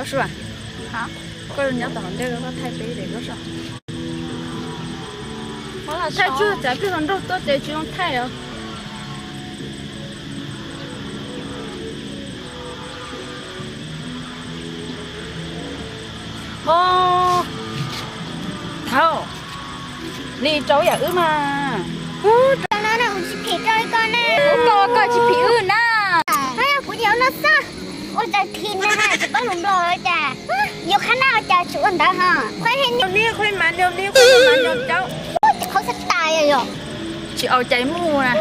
Koj nyob tom hauv ntej koj thaij peb daim koj so. Thaij tsuag tsam peb hluas nraug tuaj ces tsis zoo thaij os. Os, thaum li rau yam wb mas. Rau no na, kuv tsis phim rau li koj na. Koj, koj tsis phim wb na. Kuv yog no xwb. Ua cas phim na, tsis paub lus Nplog cas. Yuav qhab naj ua cas tsis ua ntawd ho. Qhuaib nyob ni, qhuaib mas nyob ni, qhuaib mas nyob cauv. Qhov xav tas yog. Tsis au cai mus na.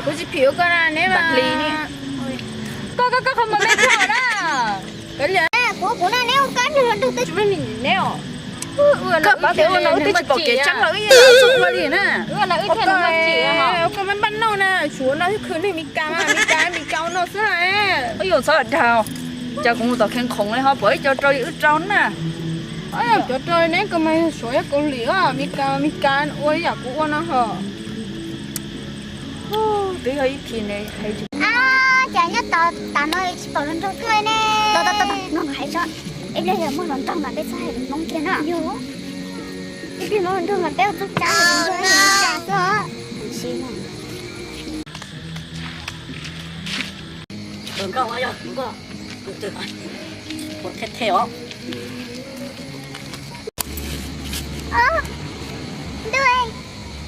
Kuv tsis phim ua koj na, neb mas. Koj, koj, koj qhov muag me dhau na. Kuv, kuv no neb ua koj nws los nrog twb tsis muaj neb os. Koj paub tias ua no wb twb tsis pom kev tseeb los wb yeej tsis ua li na. Koj npaj npaj noj na, tsuav no twb khwv neeg Mes Kas, Mes Kas, Mes Kas ua no xwb. Ua yus txhob dag, cas kuv mus tom Khees Khoom li ho pom ib co rau li wb rau na. Cov rau neb ko mas suav yog Kaus Lim, Mes Kas, Mes Kas ua yam kuv ua no ho. Twb yog ib thim ne hais tsis. Cas nyob tod tas no tsis pom hluas nraug tuaj ne. Tod tod tod, no hais tso. Ib pliag yog muaj hluas nraug mas peb txhob hais lus Hmoob kiag na. Ib pliag muaj hluas nraug mas peb ua txuj cab hais lus Hmoob xwb. Ntuj,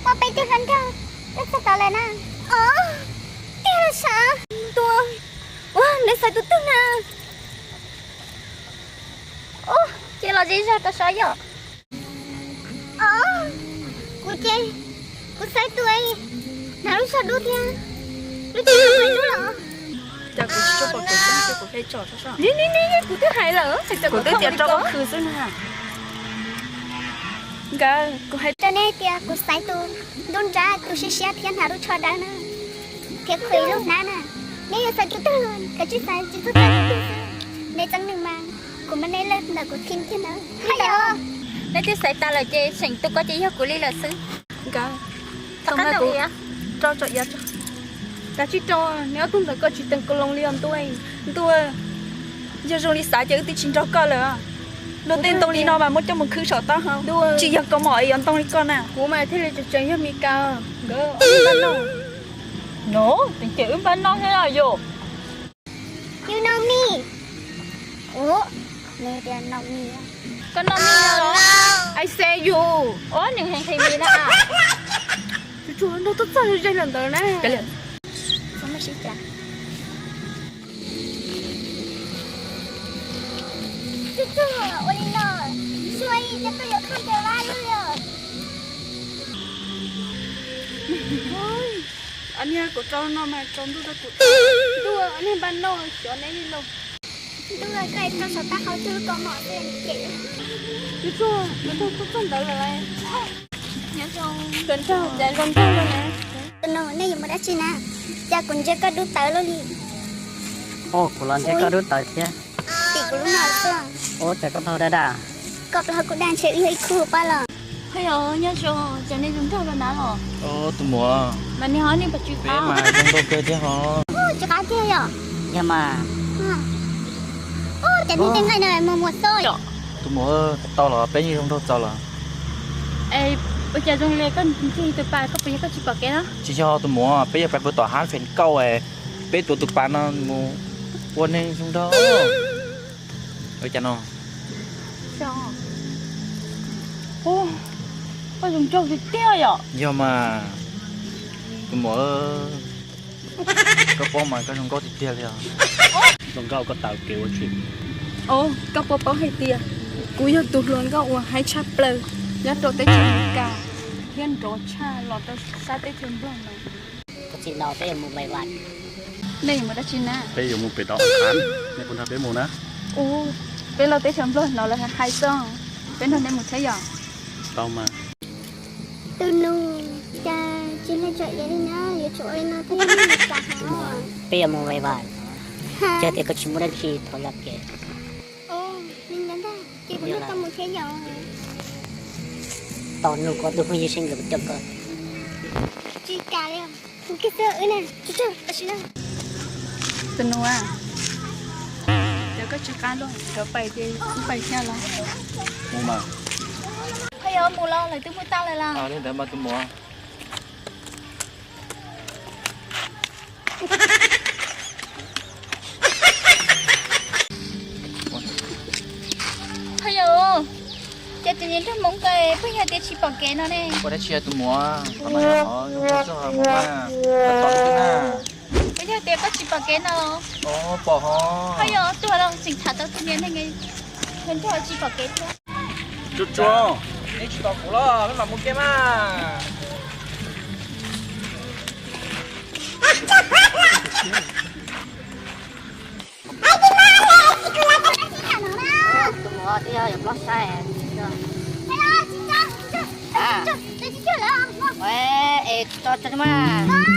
muaj peb tug hluas nraug tuaj txog tod lawm na. Os, tiag los sav. Ntuj, ua neb xaiv tus twg na? Ub, ces los zej zog rau sav yom. Os, kuv ces kuv xaiv tus hnav lub tsho dub thiab lub tshis dub los. Cas kuv tsis tshua pom kev tseeb, kuv hais tso. Ni ni ni, kuv twb hais lawm, kuv twb tias rau koj khwv xwb na. Nkawd, kuv hais rau neb tias kuv xaiv tus ntub nrab, tus siab siab thiab hnav lub tsho dawb na, thiab khwv ib lub hnab na. Neb yuav xaiv tus twg los kav tsij xaiv, tsis txhob xaiv tus twg xwb. Neb txeeb neeg mas kuv muab neb lawm ntawm kuv thim kiag ntawd. Neb twb xaiv tas lawm ces seem tus ko ces yog kuv li lawm xwb. Nkawd, thaum no kuv rau tso iav tso. Kav tsij rau, neb ob tug ntawd koj tsis teem kaus loos li os ntuj. Ntuj, yog zoo li xav ces wb twb tsis nrog koj lawm. Luag tej ntoo li no mas muab coj mus khwb saum taub hau, tsis yog kaus mom es yuav ntoo li koj na. Kuv mas thiaj li tseem tseem yog Mes Kas nkawd npaj noj. No, ces wb npaj noj thiab yom. You know me. Ua, nws tias no me. Koj no me los? I say you. Ua, nws hais nqhis me na. Tsuag tsuag nrog tuaj txog ze ze lawm ntawd na. Tsuag tsuag ua li no, tsuag ib ces tuaj yuav khaj ces vaj lug li. Ob niag kuv rau no mas tsaus ntuj rau kuv. Ntuj, ob niag npaj noj xyov neb li lauj. Ntuj, koj rau saum taub hau tug kaus mom xwb ces. Tsuag tsuag, nws tuaj txog ntawd lawm lauj. Nyob zoo. Sawv nraug, cas zoo nraug lawm na. Tus nus, nej yuav mus dab tsi na? Cas kuv ntsia koj dub tawv luaj li. Ua, kuv los ntsia koj dub tawv thiab. Tim kuv lub no xwb. Ua, cas koj plaub hau daj daj? Koj plaub hau kuj daj, ntshe wb yog ib khub pab los. Haj yog, nyob zoo, cas nej zoo nraug li na los? Tus muam, mas nej ho nej puas tsis pab mas zoo nraug kawg thiab ho. Tsis qab kiag yom? Yog mas. Ua, cas nej tej nqaij no muag muag xwb. Tus muam, tau los peb yeej zoo nraug txaus los. Es ua cas zoo li koj ncig tus pas koj puas yog koj tsis pom kev na? Tsis yog tus muam, peb yog pais puag tom hab feem kauj, peb tuav tus pas no mus ua neeg zoo nraug. Ua cas no? Koj zoo nraug tiag tiag yom? Yog mas, tus muam. Koj paub mas koj zoo nkauj tiag tiag li os. Zoo nkauj koj taw kev ua tshwm. Koj puas paub hais tias kuv yog tus hluas nkauj uas haib tshaj plaws nyob rau teb chaws Amelikas thiab nrov tshaj los rau sab teb chaws Nplog no. Koj txiv no peb yuav mus Npais Vas. Nej yuav mus dab tsi na? Peb yuav mus pem tau Am Qhav, nej puas nrog peb mus na? Ua, peb los teb chaws Nplog no lawv hais xwb, peb nrog nej mus thiab yom? Tau mas. Tus nus, cas tsis hais tso iav li na, yuav tsum ua li no thiab cas ho. Peb yuav mus Npais Vas, yog tias koj tsis muaj dab tsi thov zam kev. Ces kuv nrog koj mus thiab yom. Tos nug koj tus phooj ywg seb nkawd puas coj koj. Tsis kam li, kuv kiag xwb wb ne, tsis tsaug tam sim no. Tus nus, cov Tsis qab luaj, cov pais ces wb pais thiab los. Mus mas. Haj yog mus los lawv twb mus tag lawm las. Li ntawd mas tus muam. Haj yog, ces tus niag nraug Hmoob ko pheej yog tias tsis pom kev no ne. Ua dab tsi tus muam, pom no yog zoo txog mus mas, pom tau li twg na. Pheej yog tias koj tsis pom kev no. Pom ho. Haj yog, tuag los tseem tham tau tus niag neeg nraug tsis pom kev thiab. Tsuag tsuag, nej tsis tos kuv los peb mam mus kiag mas. Tus muam twb yog yuav plob saib. Es tso tso mas.